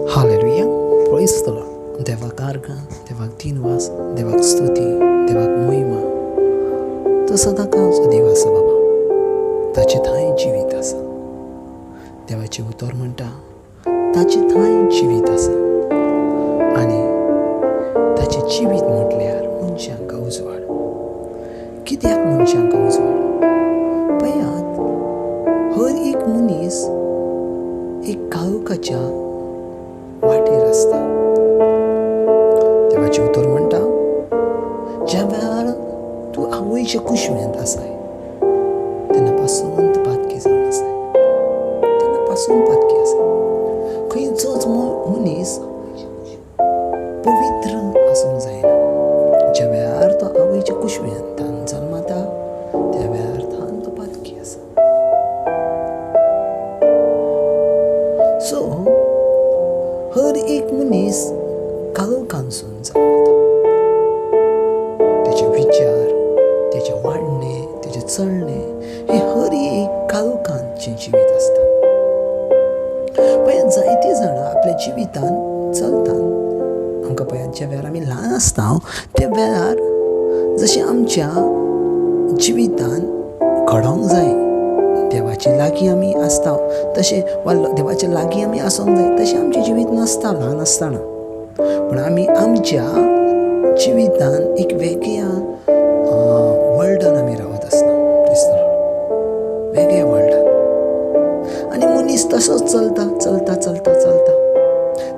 Hallelujah, प्रेज the Lord. देवाक आर्गां, देवाक दिनवास, देवाक स्तुती, देवाक महिमा. तो सदांकाळचो देव आसा बाबा, ताचे थंय जिवीत आसा. देवाचें उतर म्हणटा ताचे थंय जिवीत आसा आनी ताचें जिवीत म्हटल्यार मनशांक उजवाड. कित्याक मनशांक उजवाड? पळयात, हर एक मनीस एक काळोखाच्या वाटेर आसता. देवाचें उतर म्हणटा ज्या वेळार तूं आवयच्या कुशव्यांत आसाय तेन्ना पासून तूं पातकी जावन आसाय, तेन्ना पासून पातकी आसाय. खंयचोच मनीस पवित्र आसूंक जायना. ज्या वेळार तो आवयच्या कुशव्यांत जल्मता त्या वेळार थान तो पातकी आसा. सो हर एक मनीस काळोखांतसून जल्मता. तेचे विचार, तेचे वाडणे, तेचे चलणे हे हर एक काळोखांचें जिवीत आसता. पळयात, जायतीं जाणां आपल्या जिवितांत चलतात. आमकां पळयात, ज्या वेळार आमी ल्हान आसता त्या वेळार जशें आमच्या जिवितान घडोवंक जाय, देवाचे लागीं आमी आसता तशें, वा देवाच्या लागीं आमी आसूंक जाय तशें आमचें जिवीत नासता ल्हान आसतना. पूण आमी आमच्या जिवितान एक वेगळ्या वर्ल्डान आमी रावत आसता, वेगळ्या वर्ल्डान. आनी मनीस तसोच चलता चलता चलता चलता,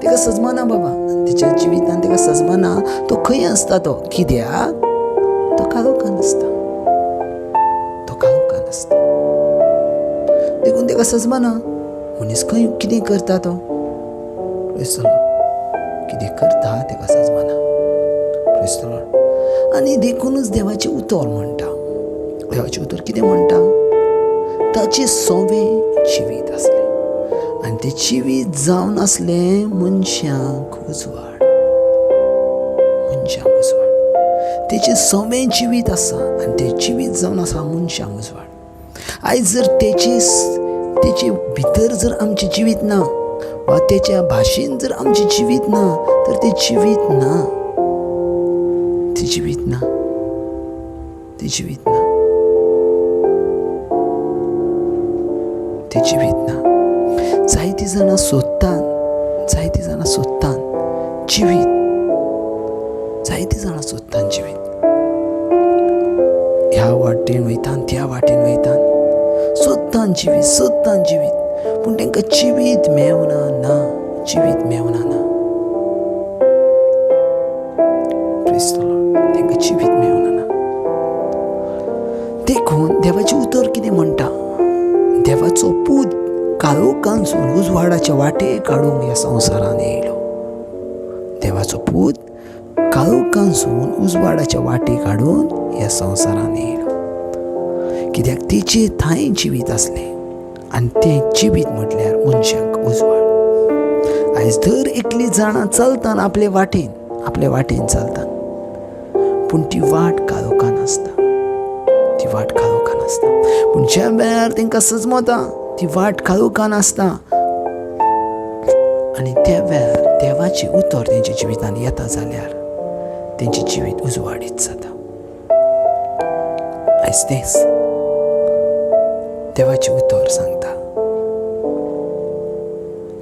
ताका सजमाना बाबा, तेच्या जिवितान ताका सजमाना तो खंय आसता. तो कित्याक? तो काळोखान आसता, तो काळोखान आसता. देखून ताका सजमाना मनीस खंय कितें करता, तो कितें करता ताका सजमाना. Praise the Lord. आनी देखूनच देवाचें उतर म्हणटा, देवाचें उतर कितें म्हणटा? ताचें सोवें जिवीत आसलें आनी तें जिवीत जावन आसलें मनशांक उजवाड, मनशांक उजवाड. तेचें सोवें जिवीत आसा आनी तें जिवीत जावन आसा मनशांक उजवाड. आयज जर तेचे भितर जर आमचें जिवीत ना वा तेच्या भाशेन जर आमचें जिवीत ना तर तें जिवीत ना, तें जिवीत ना, तें जिवीत ना, तें जिवीत ना. जायतीं जाणां सोदतात, जायतीं जाणां सोदतात जिवीत, जायतीं जाणां सोदतात जिवीत. ह्या वाटेन वयतात, त्या वाटेन वयतात, सोदतात जिवीत, सोदतात जिवीत, पूण तांकां जिवीत मेवना ना, जिवीत मेवना ना. Praise the Lord. तांकां जिवीत मेवना ना. देखून देवाचें उतर कितें म्हणटा? देवाचो पूत काळोखांतसून उजवाडाचे वाटे काडूंक ह्या संवसारान येयलो. देवाचो पूत काळोखांतसून उजवाडाचे वाटे काडून ह्या संवसारान येयलो. कित्याक? तेचे थंय जिवीत आसलें आनी तें जिवीत म्हटल्यार मनशांक उजवाड. आयज दर एकली जाणां चलतान आपले वाटेन, आपले वाटेन चलतान, पूण ती वाट काळोखान आसता, ती वाट काळोखान आसता. पूण ज्या वेळार तांकां सजमता ती वाट काळोखान आसता आनी त्या वेळार देवाचें उतर तेंच्या जिवितान येता जाल्यार तेंचें जिवीत उजवाडीत जाता. आयज तेंच देवाचें उतर सांगता,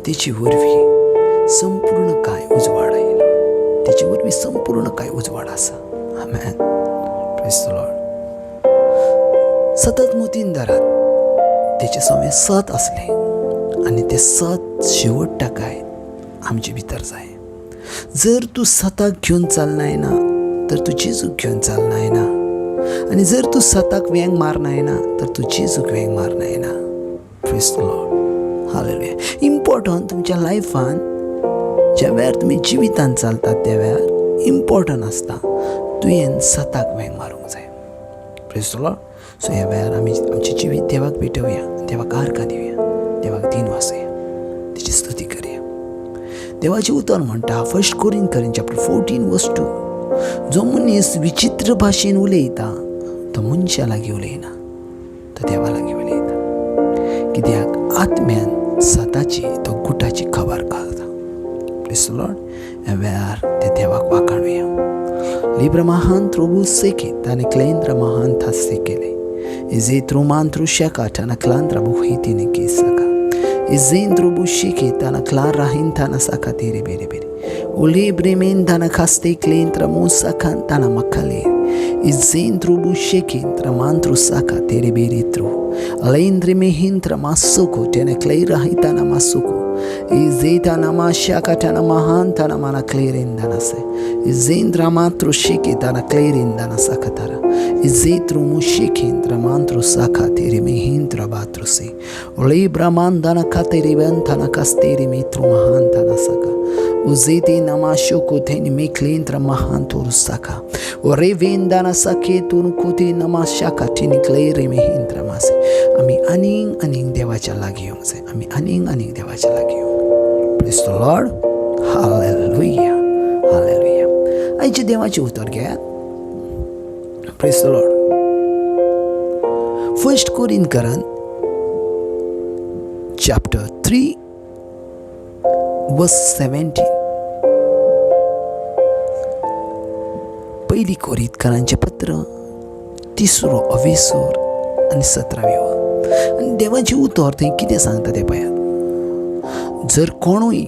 तेची वरवीं संपूर्ण काय उजवाड आयला, तेचे वरवीं संपूर्ण काय उजवाड आसा. आमेन. Praise the Lord. सतत मोतीन धरात, तेचें समें सत आसलें आनी तें सत शेवटता काय आमचे भितर जाय. जर तूं सताक घेवन चलनाय ना तर तूं जेजूक घेवन चलनाय ना, आनी जर तूं सताक वेंग मारनाय ना तर तूं जेजूक वेंग मारनाय ना. Praise the Lord. Hallelujah. Important तुमच्या लायफान ज्या वेळार तुमी जिवितान चलतात त्या वेळार इम्पॉर्टंट आसता तुवें सताक वेंग मारूंक जाय. Praise the Lord. सो ह्या वेळार आमी आमचें जिवीत देवाक भेटोवया, देवाक आर्गां दिवया, देवाक दिन वासया, तेची स्तुती करया. देवाचें उतर म्हणटा 1 Corinthians chapter 14 verse 2, जो मनीस विचित्र भाशेन उलयता तो मनशा लागीं उलयना, तो देवा लागीं उलयता. कित्याक? आत्म्यान सताची तो गुटाची खबर घालता. प्रेज the Lord. ह्या वेळार ते देवाक वाखाणुया. लिब्र महान त्रोबू सेके ताने क्लेंद्र महान थासे केले इजेत्रो मांत्रू शका ताना क्लांद्र बुहिती ने सका इजेंद्रो बुशिके ताना क्लार राहिन ताना साका तेरे बेरे बेरे उलिब्रे मेन ताना खास्ते क्लेंद्र मुसा खान ताना मक्कले इजेंद्रो बुशिके मांत्रू साका तेरे बेरे त्रो लेंद्र मेहिंद्र मासुको तेने क्ले राहिताना मासुको इजेताना माशाका ताना महान ताना माना क्लेरिंदना से इजेंद्र मातृ शिके ताना क्लेरिंदना साकतारा इजेत्रु मुशिकेंद्र मांत्रु साका तेरे मेहिंद्र बात्रु से उलेब्रा मांदना कातेरे बंतना कस्तेरे मित्रु महान ताना साका उजेते नमाशोको तेनि मेक्लेंद्र महान तोरु साका ओरेवेंदना साके तुनु कोते नमाशाका तिनी क्लेरे मेहिंद्र मासे. आमी आनीक आनीक देवाच्या लागीं येवंक जाय. आमी आनीक आनीक देवाच्या लागीं येवंक. Praise the Lord. Hallelujah, hallelujah. आयचें देवाचें उतर घेयात. Praise the Lord. First कोरिंथकरान chapter 3 verse 17. पयली कोरिंथकरांचें पत्र तिसरो अवेसोर आनी 17वी वर. आनी देवाचें उतर थंय कितें सांगता तें पळयात. जर कोणूय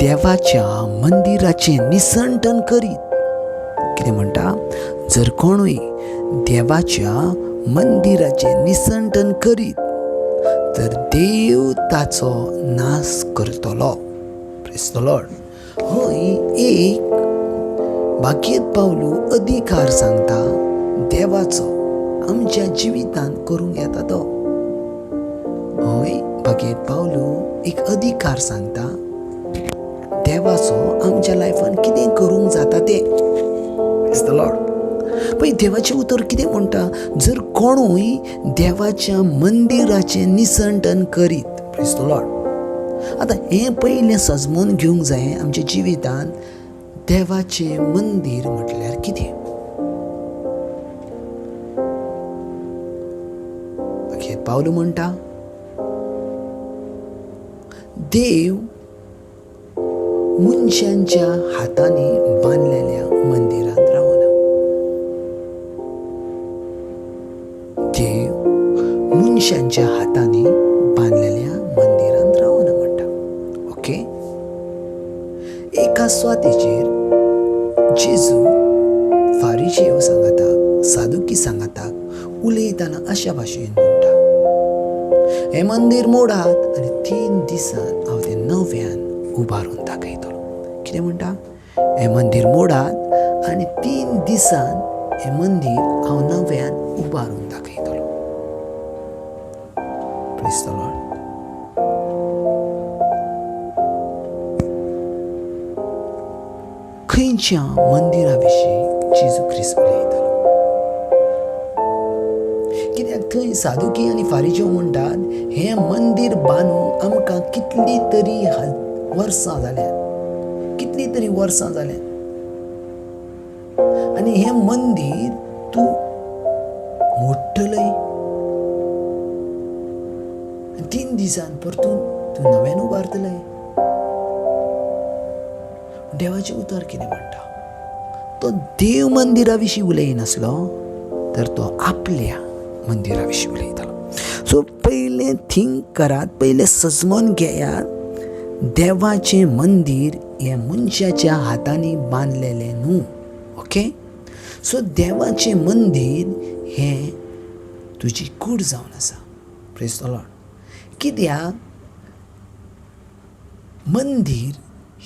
देवाच्या मंदिराचें निसंटन करीत, कितें म्हणटा? जर कोणूय देवाच्या मंदिराचें निसंटन करीत तर देव ताचो नाश करतलो. Praise the Lord. हय एक बाकीत पावलू अधिकार सांगता देवाचो आमच्या जिवितांत करूंक येता तो. हय बागेत पावलू एक अधिकार सांगता देवाचो आमच्या लायफान कितें करूंक जाता तें. Praise the Lord. पळय देवाचें उतर कितें म्हणटा? जर कोणूय देवाच्या मंदिराचें निसंटन करीत. Praise the Lord. आतां हें पयलें सजमून घेवंक जाय आमच्या जिवितांत देवाचें मंदीर म्हटल्यार कितें. पावलू म्हणटा देव मनशांच्या हातांनी बांदलेल्या मंदिरांत रावना. देव मनशांच्या हातांनी बांदलेल्या मंदिरांत रावना म्हणटा. ओके, एका स्वातेचेर जेजू फारिजेव सांगाताक सादुकी सांगाताक उलयतना अशा भाशेन म्हणटा, हें मंदीर मोडात आनी 3 दिसान हांव तें नव्यान उबारून दाखयतलो. कितें म्हणटा? हें मंदीर मोडात आनी 3 दिसान हें मंदीर हांव नव्यान उबारून दाखयतलो. Praise the Lord. खंयच्या मंदिरा विशीं जेजू क्रिस्त उलयतालो? कित्याक थंय सादुकी आनी फारिजेव म्हणटात हें मंदीर बांदूंक आमकां कितली तरी वर्सां जाल्यात, कितली तरी वर्सां जाल्यात आनी हें मंदीर तूं मोडटलय आनी 3 दिसान परतून तूं नव्यान उबारतलय. देवाचें उतर कितें म्हणटा? तो देव मंदिरा विशीं उलयनासलो तर तो आपल्या मंदिरा विशीं उलयतालो. सो पयलें थिंक करात, पयलें सजमोन घेयात देवाचें मंदीर हें मनशाच्या हातांनी बांदलेलें न्हू. ओके, सो देवाचें मंदीर हें तुजी कूड जावन आसा. Praise the Lord. कित्याक मंदीर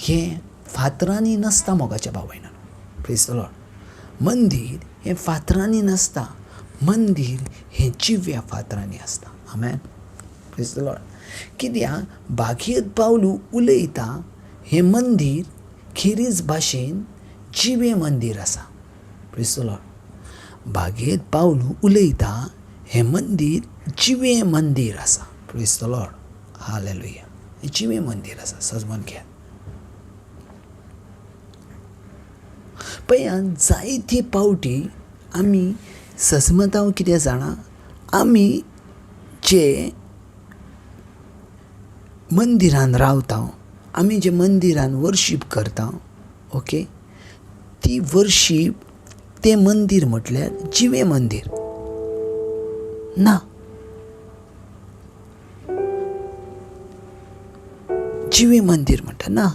हें फातरांनी नासता मोगाच्या भाव भयणांनो. Praise the Lord. मंदीर हें फातरांनी नासता, मंदीर हें जिव्या फातरांनी आसता. आमेन. Praise the Lord. कित्याक बागयत पावलू उलयता हें मंदीर खेरीज भाशेन जिवें मंदीर आसा. Praise the Lord. बागयत पावलू उलयता हें मंदीर जिवें मंदीर आसा. Praise the Lord. Hallelujah. हें जिवें मंदीर आसा. सजमन घेयात. पळयात जायते पावटी आमी सजमताव कितें जाणा, आमी जे मंदिरान रावता आमी जे मंदिरान वर्शीप करता, ओके, ती वर्शीप, तें मंदीर म्हटल्यार जिवें मंदीर ना. जिवें मंदीर म्हणटा ना.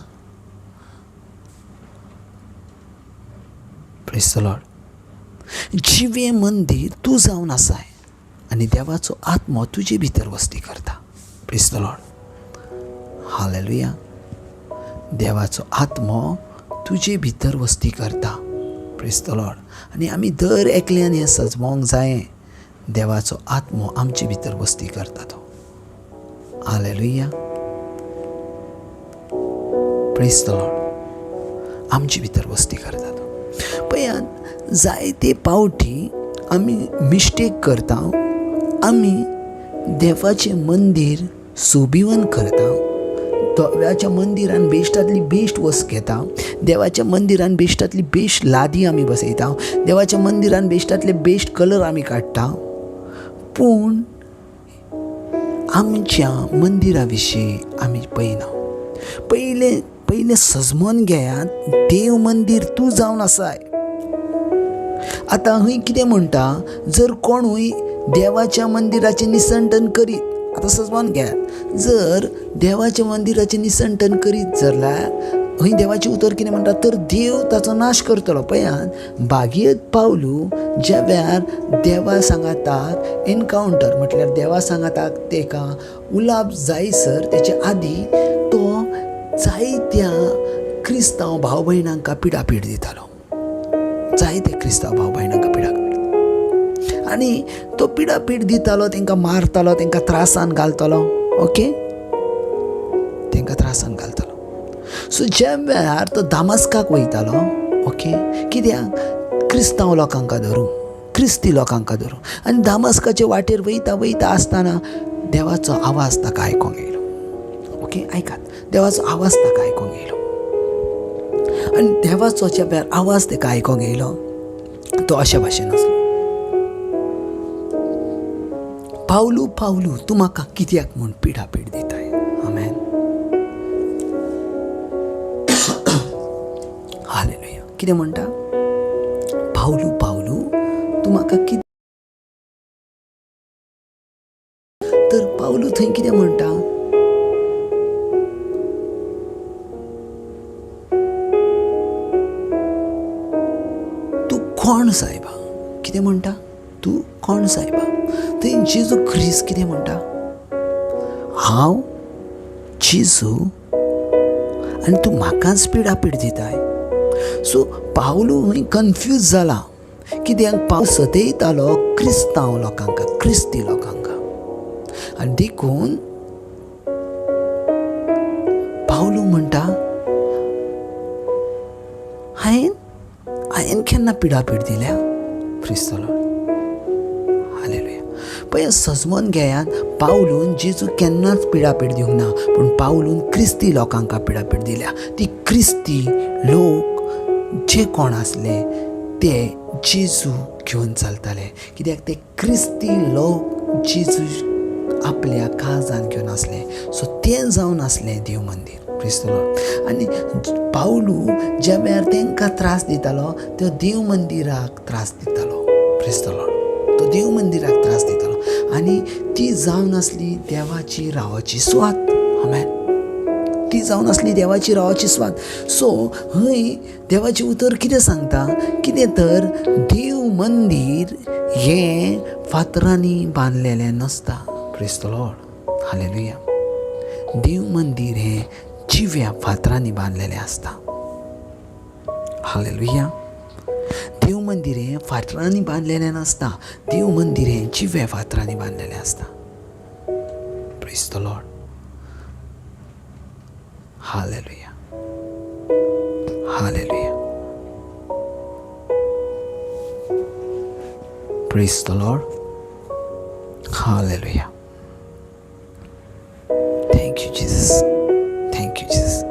Praise the Lord. जिवें मंदीर तूं जावन आसाय आनी देवाचो आत्मो तुजे भितर वस्ती करता. Praise the Lord. Hallelujah. देवाचो आत्मो तुजे भितर वस्ती करता. Praise the Lord. आनी आमी दर एकल्यान हें सजमोंक जायें, देवाचो आत्मो आमचे भितर वस्ती करता तो. हालेलुया. Praise the Lord. आमचे भितर वस्ती करता तो. पळयात, जायते पावटी आमी मिस्टेक करता. आमी देवाचें मंदीर सोबिवन करता. देवाच्या मंदिरान बेश्टांतली बेश्ट वस्त घेता. देवाच्या मंदिरान बेश्टांतली बेश्ट लादी आमी बसयता. देवाच्या मंदिरान बेश्टांतले बेश्ट कलर आमी काडटा. पूण आमच्या मंदिरा विशीं आमी पळयना. पयलें पयलें सजमोन घेयात, देव मंदीर तूं जावन आसाय. आतां हूंय कितें म्हणटा, जर कोणूय देवाच्या मंदिराचें निसंटन करीत, आतां सजमोन घेयात, जर देवाच्या मंदिराचें निसंटन करीत जाल्यार हूंय देवाचें उतर कितें म्हणटा, तर देव ताचो नाश करतलो. पळयात, बागयत पावलू ज्या वेळार देवा सांगाताक एनकावंटर, म्हटल्यार देवा सांगाताक तेका उलाप जायसर तेचे आदी तो जायत्या क्रिस्तांव भाव भयणांका पिडापीड दितालो. जायते क्रिस्तांव भाव भयणांका पिडापीड, आनी तो पिडापीड दितालो, तांकां मारतालो, तांकां त्रासान घालतालो. ओके, तांकां त्रासान घालतालो. सो ज्या वेळार तो दामस्काक वयतालो, ओके, कित्याक क्रिस्तांव लोकांक धरूंक, क्रिस्ती लोकांक धरूंक, आनी दामस्काचे वाटेर वयता वयता आसतना देवाचो आवाज ताका आयकोंक येयलो. ओके, आयकात, देवाचो आवाज ताका आयकोंक येयलो. आनी देवाचो ज्या वेळार आवाज ताका आयकोंक येयलो तो अशा भाशेन आसलो, पावलू पावलू तूं म्हाका कित्याक म्हूण पिडापीड दिताय. आमेन. हालेलुया. कितें म्हणटा? पावलू पावलू तूं म्हाका कित्याक. तर पावलू थंय कितें म्हणटा? तूं कोण सायबा? कितें म्हणटा? तूं कोण सायबा? थंय जेजू क्रिस्त कितें म्हणटा? हांव जेजू आनी तूं म्हाकाच पिडापीड दिताय. सो पावलू हूंय कन्फ्यूज जाला, कित्याक पावस सतयतालो क्रिस्तांव लोकांक, क्रिस्ती लोकांक, आनी देखून पावलू म्हणटा, हांवें हांवें केन्ना पिडापीड दिल्या? Praise the Lord. Hallelujah. पळय, सजमोन घेयात, पावलून जेजू केन्नाच पिडापीड दिवंक ना, पूण पावलून क्रिस्ती लोकांक पिडापीड दिल्या. ती क्रिस्ती लोक जे कोण आसले ते जेजू घेवन चलताले, कित्याक ते क्रिस्ती लोक जेजू आपल्या काळजान घेवन आसले. सो तें जावन आसलें देव मंदीर. Praise the Lord. आनी पावलू ज्या वेळार तांकां त्रास दितालो तो देव मंदिराक त्रास दितालो. Praise the Lord. तो देव मंदिराक त्रास दितालो आनी ती जावन आसली देवाची रावाची सुवात. आमेन. ती जावन आसली देवाची रावाची सुवात. सो हय देवाचें उतर कितें सांगता? कितें तर देव मंदीर हें फातरांनी बांदलेलें नासता. Praise the Lord. Hallelujah. देव मंदीर हें जिव्या फातरांनी बांदलेलें आसता. हालेलुया. देव मंदीर हें फातरांनी बांदलेलें नासता. देव मंदीर हें जिव्या फातरांनी बांदलेलें आसता. Praise the Lord. Hallelujah. Hallelujah. Praise the Lord. Hallelujah. Thank you Jesus. Thank you Jesus.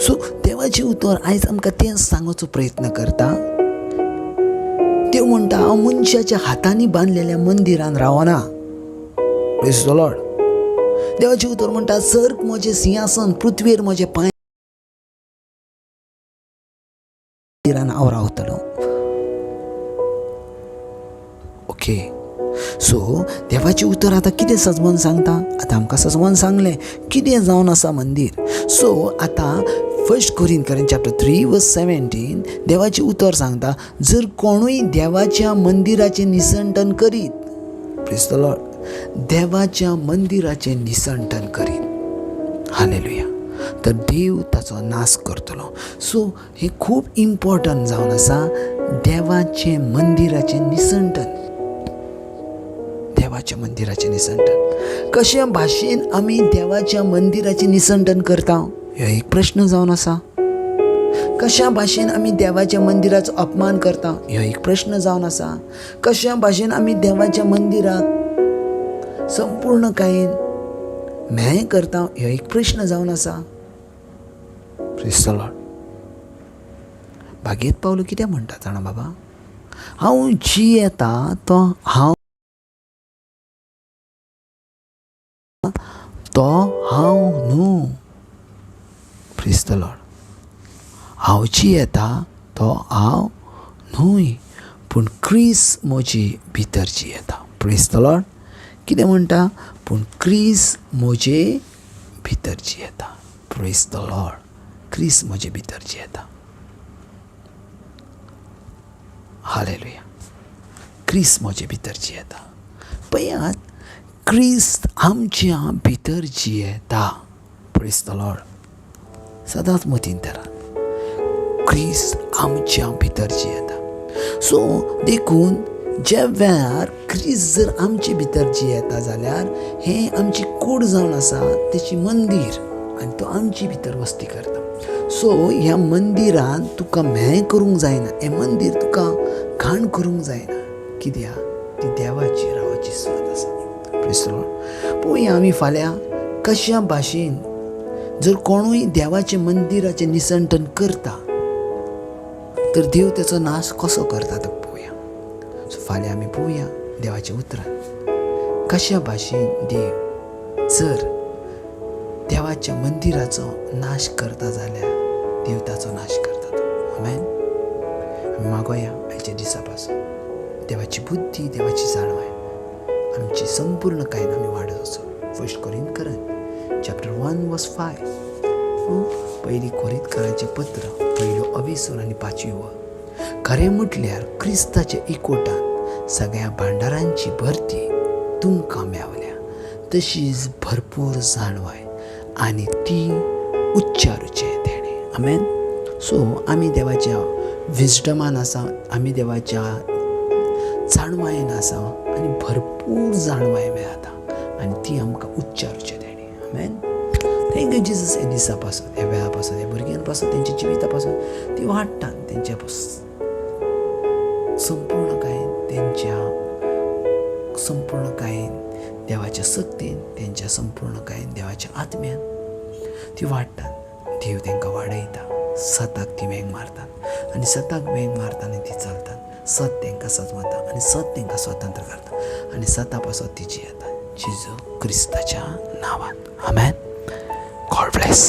So देवाचें उतर आयज आमकां तें सांगचो प्रयत्न करता. देव म्हणटा, हांव मनशाच्या हातांनी बांदलेल्या मंदिरान रावना. Praise the Lord. देवाचें उतर म्हणटा सर्ग म्हजें सिंहासन, पृथ्वीर म्हजें पांय, हांव रावतलो. ओके, सो देवाचें उतर आतां कितें सजमन सांगता? आतां आमकां सजमन सांगलें कितें जावन आसा मंदीर. सो आतां 1 Corinthians chapter 3 verse 17 देवाचें उतर सांगता, जर कोणूय देवाच्या मंदिराचें निसंटन करीत, प्रेज the Lord, देवाच्या मंदिराचें निसंटन करीत, हालेलुया, तर देव ताचो नाश करतलो. सो हें खूब इम्पॉर्टंट जावन आसा, देवाचें मंदिराचें निसंटन, देवाच्या मंदिराचें निसंटन. कशे भाशेन आमी देवाच्या मंदिराचें निसंटन करता, हो एक प्रश्न जावन आसा. कशा भाशेन आमी देवाच्या मंदिराचो अपमान करता, हो एक प्रश्न जावन आसा. कशा भाशेन आमी देवाच्या मंदिराक संपूर्णकायेन म्हें करता, हो एक प्रश्न जावन आसा. Praise the Lord. भागेत पावलो कितें म्हणटा जाणा बाबा, हांव जियेता तो हांव, तो हांव न्हू. Praise the Lord. हांव जियेता तो हांव न्हय, पूण क्रिस म्हजी भितर जियेता. Praise the Lord. कितें म्हणटा? पूण क्रिस म्हजे भितर जियेता. Praise the Lord. Chris म्हजे भितर जियेता. हालेलुया. क्रिस म्हजे भितर जियेता. पळयात, क्रिस्त आमच्या भितर जियेता. Praise the Lord. सदांच मतींत धरात, क्रिस्त आमच्या भितर जियेता. सो देखून ज्या वेळार क्रिस्त जर आमचे भितर जियेता जाल्यार हें आमची कूड जावन आसा तेची मंदीर, आनी तो आमची भितर वस्ती करता. सो ह्या मंदिरान तुका म्हें करूंक जायना, हें मंदीर तुका घाण करूंक जायना, कित्याक ती देवाची रावाची सुवात आसा. Praise the Lord. पळोवया आमी फाल्यां कश्या भाशेन जर कोणूय देवाचें मंदिराचें निसंटन करता तर देव तेचो नाश कसो करता तो पळोवया. सो फाल्यां आमी पळोवया देवाच्या उतरान कश्या भाशेन देव जर देवाच्या मंदिराचो नाश करता जाल्यार देव ताचो नाश करता तो. आमेन. आमी मागोया आयच्या दिसा पासून देवाची बुद्धी, देवाची जाणवाय आमची संपूर्ण कायन आमी वाडत वचो. 1 Corinthians chapter 1 verse 5, पयली कोरिंथकारांचें पत्र, पयलो अवेसूर आनी 5वी वर. खरें म्हटल्यार क्रिस्ताच्या एकवटान सगळ्या भांडारांची भरती तुमकां मेवल्या, तशीच भरपूर जाणवाय आनी ती उच्चारुचें तेणें. आमेन. सो आमी देवाच्या विजडमान आसा, आमी देवाच्या जाणवायेन आसा आनी भरपूर जाणवाय मेळटा आनी ती आमकां उच्चारुचें तेणें. आमेन. Thank you Jesus. हे दिसा पासून, ह्या वेळा पासून, ह्या भुरग्यां पासून, तेंच्या जिविता पासून ती वाडटा, तेंच्या संपूर्णकायेन, तेंच्या संपूर्णकायेन देवाच्या सक्तीन, तेंच्या संपूर्णकायेन देवाच्या आत्म्यान ती वाडटात. देव तेंकां वाडयता, सताक ती वेंग मारतात आनी सताक वेंग मारता आनी ती चलतात. सत तेंकां सजमता आनी सत तेंकां स्वतंत्र करता आनी सता पासत ती जियेता. जेजू क्रिस्ताच्या नांवान. आमेन. God bless.